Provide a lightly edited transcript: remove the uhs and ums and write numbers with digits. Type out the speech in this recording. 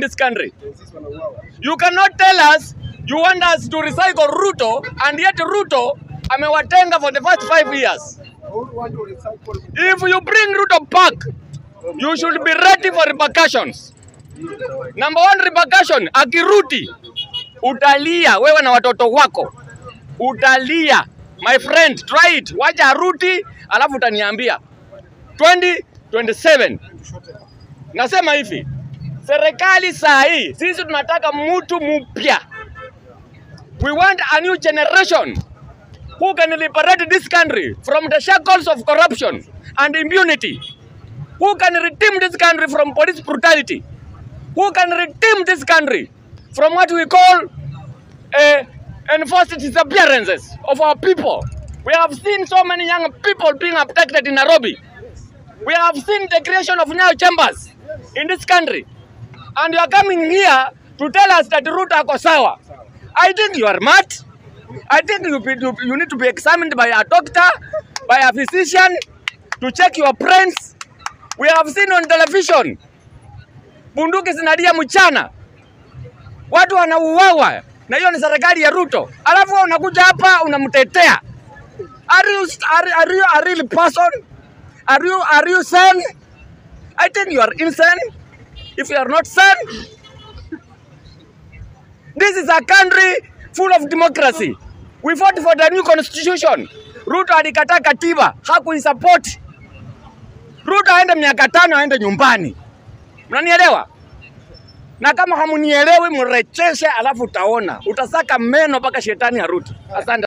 this country. You cannot tell us you want us to recycle Ruto, and yet Ruto amewatenga for the first 5 years. If you bring Ruto back, you should be ready for repercussions. Number one repercussion, akirudi, utalia, wewe na watoto wako. Utalia. My friend, try it. Wacha arudi, alafu utaniambia. 2027. Nasema hivi. Serikali saa hii, sisi tunataka mtu mpya. We want a new generation who can liberate this country from the shackles of corruption and impunity. Who can redeem this country from police brutality? Who can redeem this country from what we call enforced disappearances of our people? We have seen so many young people being abducted in Nairobi. We have seen the creation of new chambers in this country. And you are coming here to tell us that Ruto ako sawa. I think you are mad. I think you need to be examined by a doctor, by a physician, to check your brains. We have seen on television, bunduki zinalia mchana, watu wanauawa, na hiyo ni serikali ya Ruto. Alafu unakuja hapa unamtetea. Are you a real person? Are you sane? I think you are insane. If you are not sane, this is a country full of democracy. We fought for the new constitution. Ruto alikataa katiba, hakuisupport. Ruto aende miaka 5 aende nyumbani. Mnanielewa? Na kama hamunielewi mrecheshe, alafu utaona. Utasaka meno mpaka shetani arudi. Asante.